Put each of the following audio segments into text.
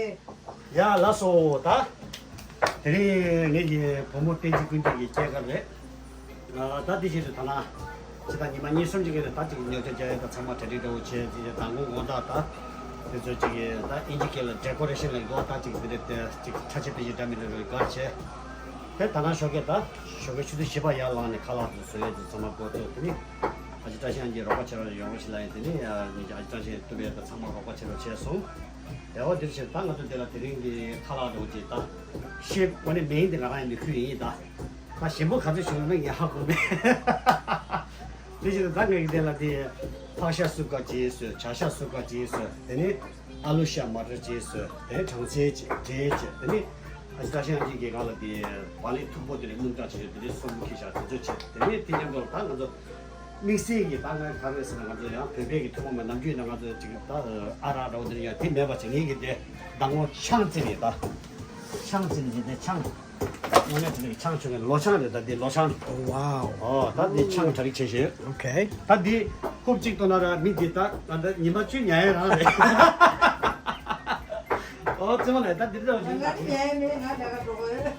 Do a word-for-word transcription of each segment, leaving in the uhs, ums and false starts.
ཡ་ལགས་སོ། ད་དེ་རིང་ངེད་ཀྱི་བུ་མོ་བསྟན་འཛིན་ཀུན་གྱི་སྐྱེས་སྐར་རེད། ཨ། ད་དེ་བཞིན་དུ་ད་ལ་ཇི་ལྟར་ཉི་མ་གཉིས་གསུམ་ཅིག་གི་རིང་ད་ཅིག་ཉོ་ཆ་རྒྱག་ཡ་ད་ཚང་མ་གྲ་སྒྲིག་འདྲ་བོ་བྱས། དེ་མདང་དགོང་དགོང་དག་ད་དེ་ཚོ་ཅིག་གི་ད་ཨིན་ཇི་སྐད་ལ་ཌེ་ཀོ་རེ་ཤན་ལ་འགོ་ད་ཅིག་དེ་འདྲ་དེ་ཅིག་ཁྲ་ཆེ་དེ་བཞིན་འདྲ་མི་འདྲ་རེ་གར་བྱས། དེ་ད་ལ་ཞོགས་ཀས་ད་ཞོགས་ཀས་ཆུ་ཚོད་བཞི་པ་ཡར་ལངས་ནས་ཁ་ལག་དེ་བཟོ་ཡས་དེ་ཚང་མ་འགོ་བཙུགས། དེ་ནི་ཨ་ཅེ་བཀྲ་ཤིས་ཀྱིས་རོགས་པ་བྱེད་རོགས་ཡོང་རོགས་ཞེས་ལབ་ཡས། དེ་ནི་ཨ་ཅེ་བཀྲ་ཤིས་བཏུབ་པས་ད་ཚང་མ་རོགས་པ་བྱེད་རོགས་བྱས་སོང་། དེ་འོ་དེར་ཕྱིན་ད་ང་ཚོ་དེ་ལ་དེ་རིང་གི་ཁ་ལག་འདྲ་བོ་ཅིག་ད་ཤེབ་ཨོ་ནི་མེན་དེ་ང་རང་ཡིན་པའི་ཁུལ་ཡིན། ད་ད་ཞིམ་པོ་ག་ཚོད་བྱུང་ཡོད་མེད་ངས་ཧ་གོ་མེད། དེ་བཞིན་དུ་ད་ངས་དེ་ལ་དེ་ཕག་ཤ་སུབ་ཀ་ཅིག་བཟོས། བྱ་ཤ་སུབ་ཀ་ཅིག་བཟོས། དེ་ནས་ཨ་ལུ་ཤ་མ་ཊར་ཅིག་བཟོས། དེ་ནས་སྦྲང་རྩི་ཅིག་འབྲས་ཅིག་དེ་ནས་ཨ་ཅེ་བཀྲ་ཤིས་ཀྱིས་ག་ལ་དེ་བག་ལེབ་མཐུག་པོ་དེ་ལ་སྣུམ་གྲང་ཅིག་བཟོས། དེ་ནས་སོམ་ཁྱེར་ཤག་དེ་ཚོ་བྱས། དེ་ནས་དེ་མཉམ་དུ་ད་ང་ཚོ་དམིགས་བསལ་གྱི་ད་ང་ག་རེ་ཟེར་ན། ང་ཚོ་ཡང་བོད་པའི་གི་ཐུན་མོང་མ་ནམ་རྒྱུན་ནང་ང་ཚོ་ཅིག་ད་ཨ་རག་འདྲ་བོ་འདི་ཡང་དེ་མེད་པ་བྱས། ངེད་ཀྱི་དེ་མདང་དགོང་ཆང་བཙིར་ནས། ད་ཆང་བཙིར་ནས་དེ་ཆང་དངོས་གནས་དེ་ཆང་ཆུང་གི་ལོ་ཆང་རེད། ད་དེ་ལོ་ཆང་། Wow. ཨོ་ད་དེ་ཆང་གྲ་སྒྲིག་བྱས་ཤག་ཨོ་ཁེ། ད་དེ་ཁུབ་གཅིག་བཏོན་ན་ར་མི་དེ་ད་ད་ད་ཉི་མ་བཅུ་ཉལ་ཡས་རང་རེད། ཨོ་རྩེད་མོ་ལས་ད་དེ་འདྲ་བོ་ཞིག་ང་ཉལ་ཡས་མེད། ང་ད་ག་འགྲོ་གི་ཡོད།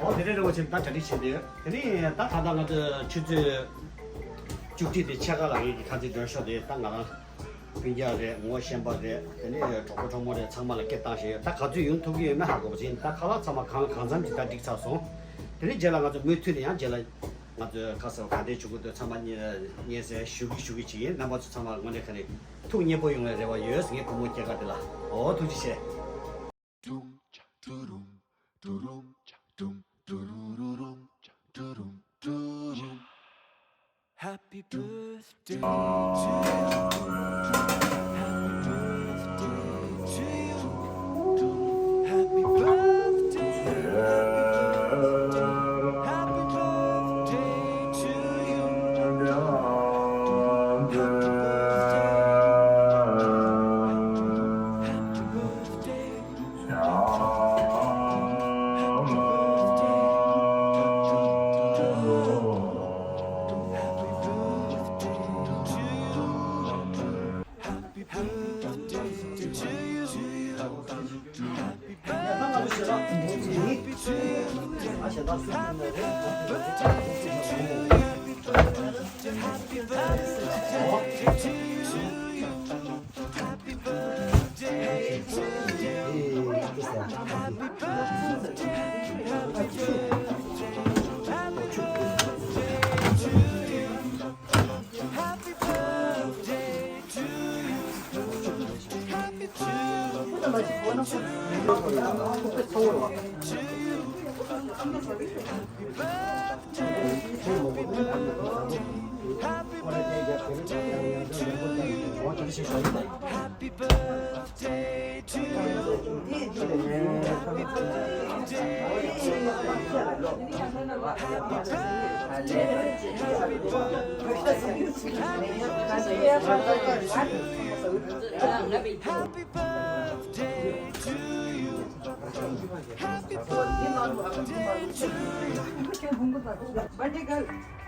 ཨོ་དེ་འདྲ་བོ་ཞིག་ད་གྲ་སྒྲིག་བྱས་ཏེ། དེ་ནས་ད་ད་ལྟ་ང་ཚོ་ཆུ་ཚོད་བཅུ་གཅིག་དེ་ཕྱེད་ཀ་ལ་ངེད་ཀྱི་ཁ་རྩེ་མགྲོན་ཤོག་དེ་ད་ང་རང་སྤུན་ཀྱག་རེད། ངོ་ཤེས་པ་རེད། དེ་ནས་གྲོགས་པོ་གྲོགས་མོ་རེད། ཚང་མ་ལ་སྐད་བཏང་བཞག་ཡོད། ད་ག་ཚོད་ཡོང་ཐུབ་ཀྱི་ཡོད་མེད་ཧ་གོ་བ་ཅིན་ད་ཁ་ལག་ཚང་མ་གང་གང་འཚམ་ཅིག་ད་སྒྲིག་ཚར་སོང་། དེ་ནས་རྗེས་ལ་ང་ཚོ་མུ་མཐུད་ནས་ཡང་རྗེས་ལ་ང་ཚོས་ཁ་གསལ་བ་ག་འདྲས་བྱེད་དགོས་འདུག་ཚང་མ་སྙན་སེང་ཞུ་གི་ཞུ་གི་ཅིག་ཡིན། རྣམ་པ་ཚོ་ཚང་མ་དངོས་གནས་ཁ་ནས་ཐུགས་མཉེས་པོ་ཡོང་བའི་རེ་བ་ཡོད། ངའི་བུ་མོ་སྐྱེས་སྐར་དེ་ལ། ཨོ་ཐུགས་རྗེ་ཆེ། Happy birthday to you. Happy birthday to you. Happy birthday. Happy birthday to you. Happy birthday. Happy birthday.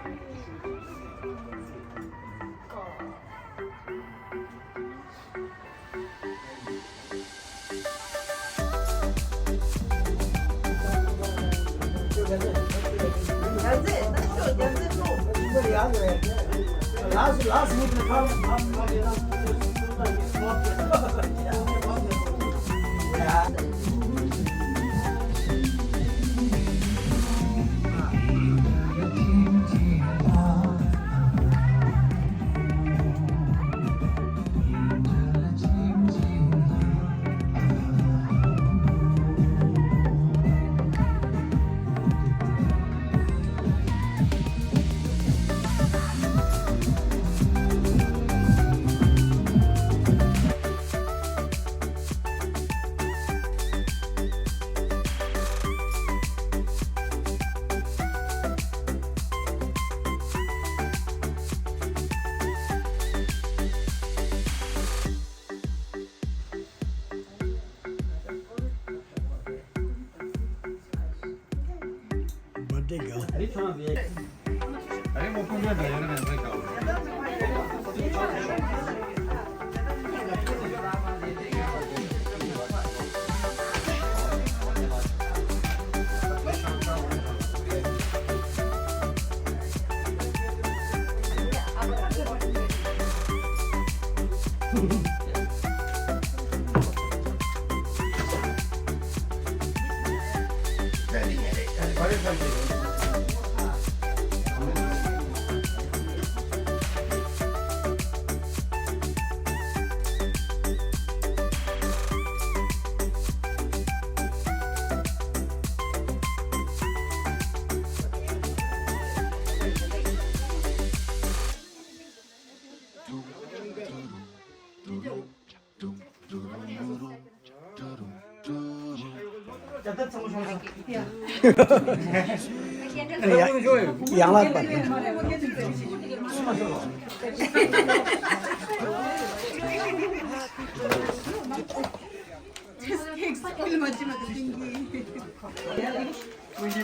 ཡང་ལགས་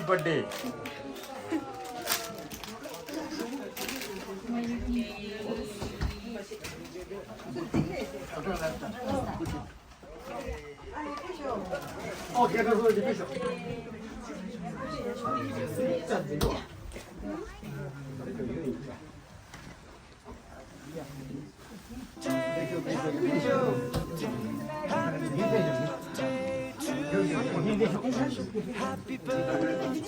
པ། Happy birthday.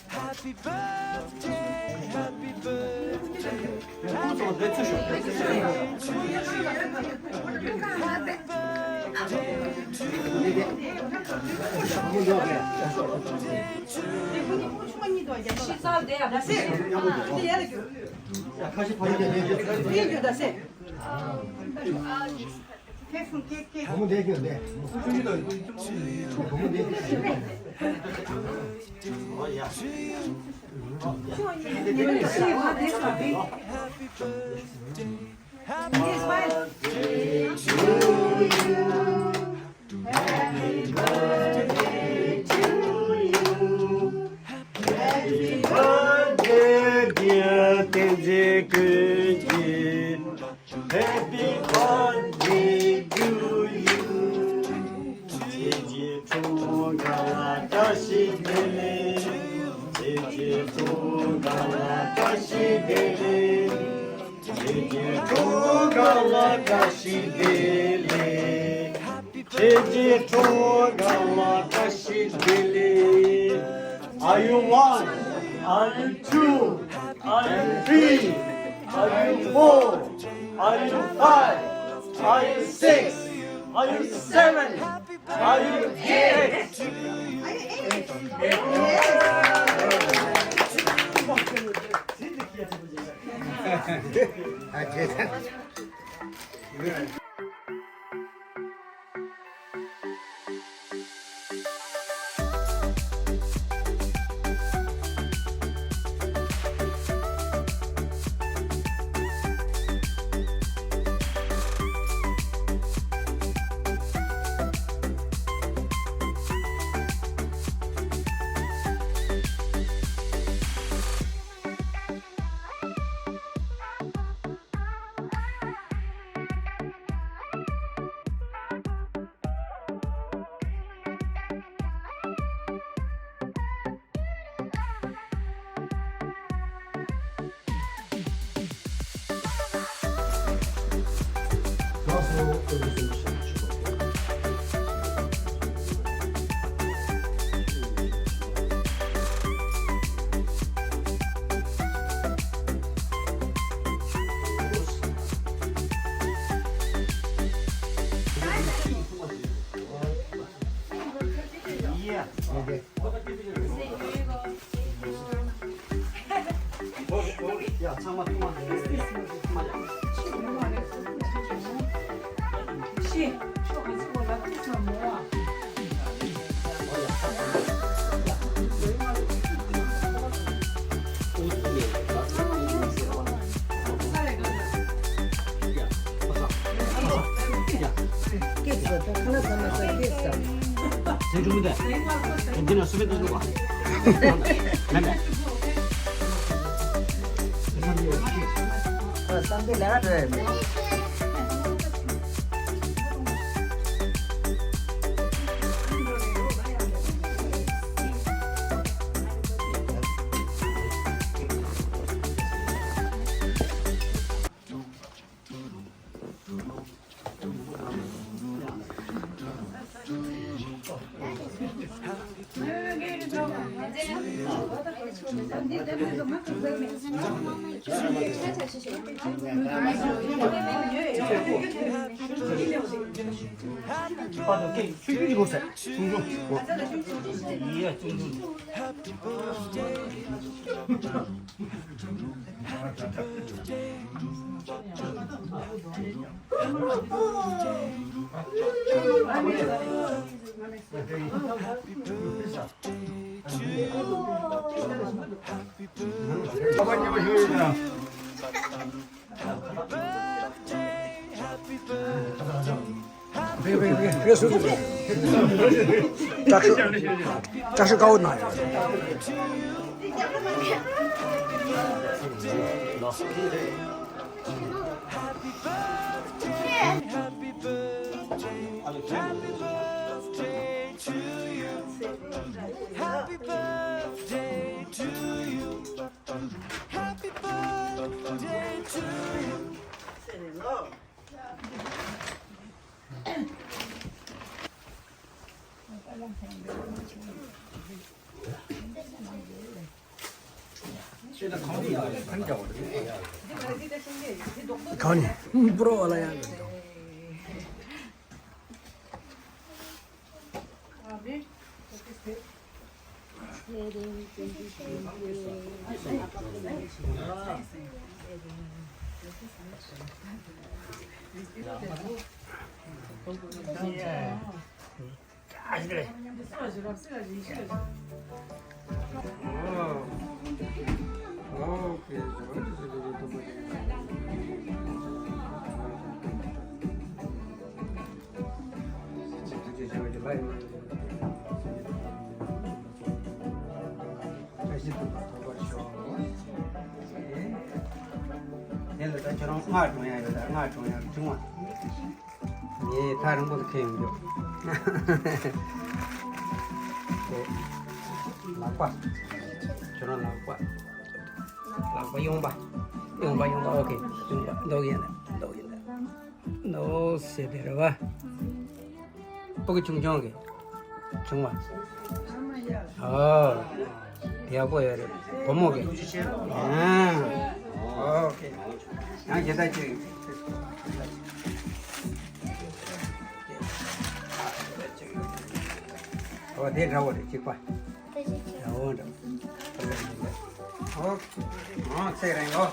Happy birthday, dear Tenzin Gyötze. Happy birthday to you. བྱས་རྗེས་གྲོགས་དགའ་ལ་བཀྲ་ཤིས་བདེ་ལེགས། བྱས་རྗེས་གྲོགས་དགའ་ལ་བཀྲ་ཤིས་བདེ་ལེགས། བྱས་རྗེས་གྲོགས་དགའ་ལ་བཀྲ་ཤིས་བདེ་ལེགས། བྱས་རྗེས་གྲོགས་དགའ་ལ་བཀྲ་ཤིས་བདེ་ལེགས། Are you one? Are you two? Are you three? Are you four? Are you five? Are you six? Are you seven? Are you eight? དྲག་ཤུགས་དཀའ་བོ་གནང་ཡོད། གང་ནས་པུ་རོ་བ་ལ་ཡང་། བཀྲ་ཤིས་བདེ་ལེགས་ཐོབ་པར་ཤོག། དེ་ལ་ད་ཁྱོད་རང་སྔགས་སྒྲུང་ཡག་ཡོད། ད་སྔགས་སྒྲུང་ཡག་སྒྲུང་བ། ངས་ཐག་རིང་པོ་དུ་འཁེལ་ཡོང་རྒྱུ། ལག་པ། ཁྱོད་རང་ལག་པ། ལག་པ་གཡོན་པ། གཡོན་པ་གཡོན་པ། ཨོ་ཁེ། གཡོན་པ་མདོག་ཡིན་ན་མདོག་ཡིན་ན། ནོ་སེ་དེ་རེད་བ། སྤུ་གུ་ཆུང་ཆུང་གི། ཆུང་བ། ཨོ། ཡག་པོ་ཡོད་རེད། བུ་མོ་གི། ཨ། ཨོ་ཁེ། ཡང་ཇི་ལྟར་ཅིག། ཨོ་དེ་འདྲ་བོ་རེད་གཅིག་པ། ཨོ་འདྲ། ཨོ། ཨོ་ཚེ་རིང་ལོ།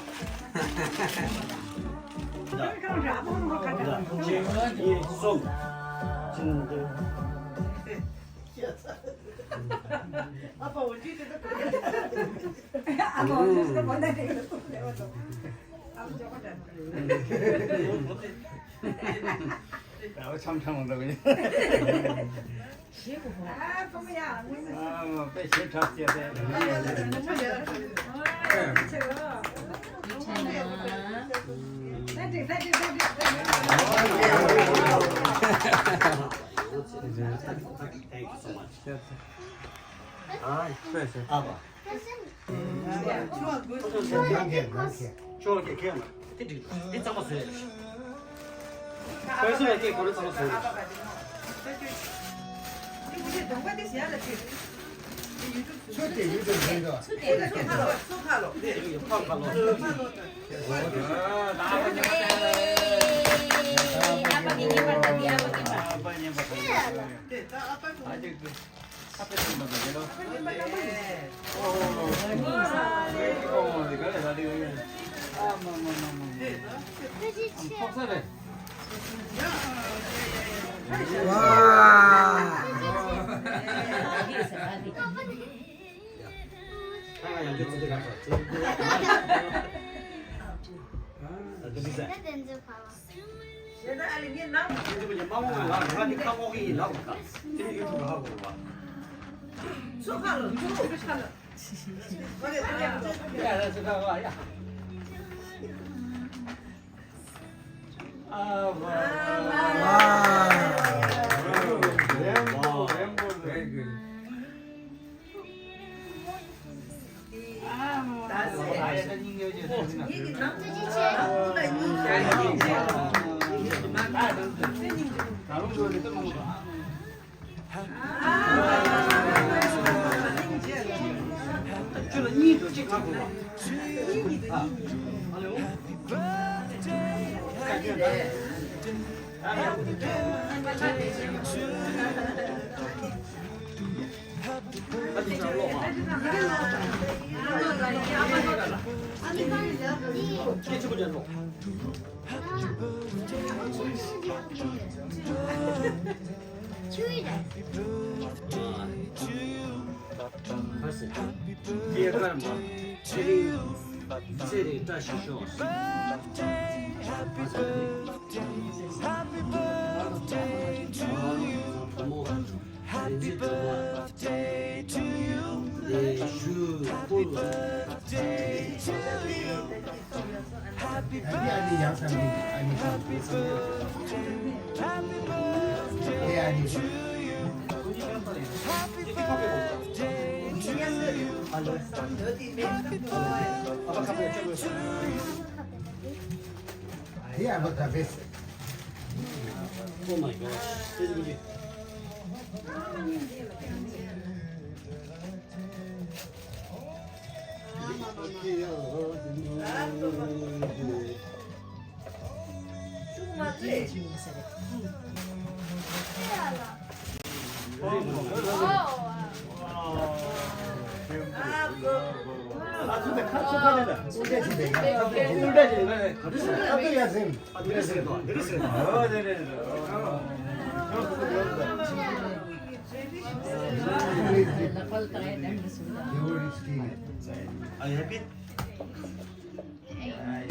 Thank you so much. ཨ་ཕ། ཅོག་གེ་ཁེ་མ། དེ་འགྲིག་འདུག་དེ་གཙང་མ་བཟོས་ཡོད། ཁོའི་སེམས་ལ་སྐད་ཁོ་རང་གཙང་མ་བཟོས་ཡོད། ཚུར་དེ་ཡུལ་དུ་འཛིན་དོ། ཚུར་དེ་ཚུར་ཁ་ལོ། ཚུར་ཁ་ལོ། ཚུར་ཁ་ལོ། ཨ་ཕ་གི་ཉེས་པར་ད་འདི་ཨ་ཕ་གི་པ། དེ་ད་ཨ་ཕ་གི། གཉིས་འགྲོ་གཅིག་གང་དགོས་པ། ཨ་ལེའོ། Oh my gosh.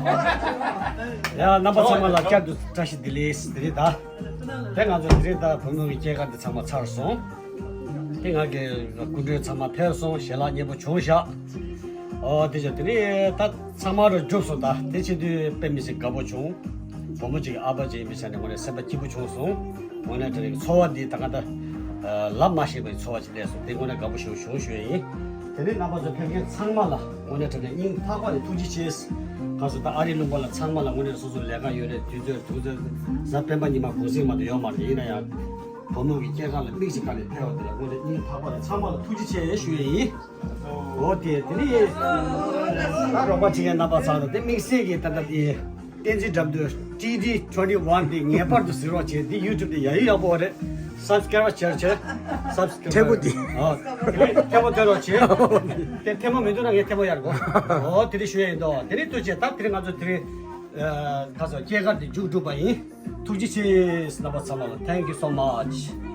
ཡ། རྣམ་པ་ཚང་མ་ལ་བསྐྱར་དུ་བཀྲ་ཤིས་བདེ་ལེགས། དེ་རིང་ད། དེ་ང་ཚོ་དེ་རིང་ད་བུ་མོ་གི་སྐྱེས་སྐར་འདི་ཚང་མ་ཚར་སོང་། དེ་ང་གི་སྐུ་མགྲོན་ཚང་མ་ཕེབས་སོང་། ཞལ་ལག་མཉེས་པོ་བྱུང་ཤག་ཨོ་དེ་ཅག་དེ་རིང་ད་ཚང་མ་རུ་འགྲུབ་སོང་། ད་དེ་བྱེད་དུས་དཔེ་མི་སྲིད་དགའ་པོ་བྱུང་། བུ་མོ་གཅིག་གི་ཨ་ཕ་ཅིག་ཡིན་པའི་ཆ་ནས་དངོས་གནས་སེམས་པ་སྐྱིད་པོ་བྱུང་སོང་། དངོས་གནས་དེ་རིང་ཚོར་བ་འདི་ད་ག་ད་ལབ་མ་ཤེས་པའི་ཚོར་བ་ཅིག་སླེབས་སོང་། དེ་དངོས་གནས་དགའ་པོ་ཞེ་པོ་བྱུང་ཞུ་ཡ་ཡིན། དེ་ནས་རྣམ་པ་ཚོ་ཕེབས་མཁན་ཚང་མ་ལ་དངོས་གནས་དྲང་གནས་སྙིང་ཐག་པ་ནས་ཐུགས་རྗེ་ཆེ། ག་སོ་ད་ཨ་རི་ལུང་པ་ལ་ཚང་མ་ལ་དངོས་གནས་སོ་སོ་ལས་ཀ་ཡོད་རེད། དུས་ཚོད་དུས་ཚོད་གཟའ་སྤེན་པ་ཉི་མ་གུང་གསེང་མ་གཏོགས་ཡོད་མ་རེད། ཡིན་ན་ཡང་བུ་མོ་གི་སྐྱེས་སྐར་ལ་དམིགས་བྱས་ག་ནས་ཕེབས་པ་དེ་ལ་དངོས་གནས་སྙིང་ཐག་པ་ནས་ཚང་མ་ལ་ཐུགས་རྗེ་ཆེ་ཞུ་ཡ་ཡིན། འོ་དེ་དེ་ནི་ད་རོགས་པ་བྱེད་མཁན་རྣམ་པ་ཚང་དང་དེ་དམིགས་བསལ་གྱི་ད་ལྟ་དེ། བསྟན་འཛིན་དགྲ་འདུལ་ཊི་ཌི་ཊུ་ཝེན་ཊི་ཝན་འདི་ངེས་པར་དུ་གཟིགས་རོགས་བྱེད། འདི་ཡུ་ཊུབ་དེ་ཡ་ཡི་ཡག་པོ་རེད། སབ་སི་ཀ་རའིབ་བྱེད་རོགས་བྱེད། སབ་སི་ཀ་རའིབ་ཐལ་མོ་འདི། ཨ། ཐལ་མོ་ཐལ་རོགས་བྱེད། དེ་ཐལ་མོ་མི་འདུག་ན་ངས་ཐལ་མོ་གཡར་དགོས། ཨོ་དེ་རིང་ཞུ་ཡ་ཡིན་དོ། དེ་རིང་ཐུགས་རྗེ་ཆེ། ད་དེ་རིང་ང་ཚོ་དེ་རིང་ཨ། ཁ་སང་སྐྱེས་སྐར་དེ་མཇུག་གྲུབ་པ་ཡིན། ཐུགས་རྗེ་ཆེ་རྣམ་པ་ཚང་མ་ལ། Thank you so much.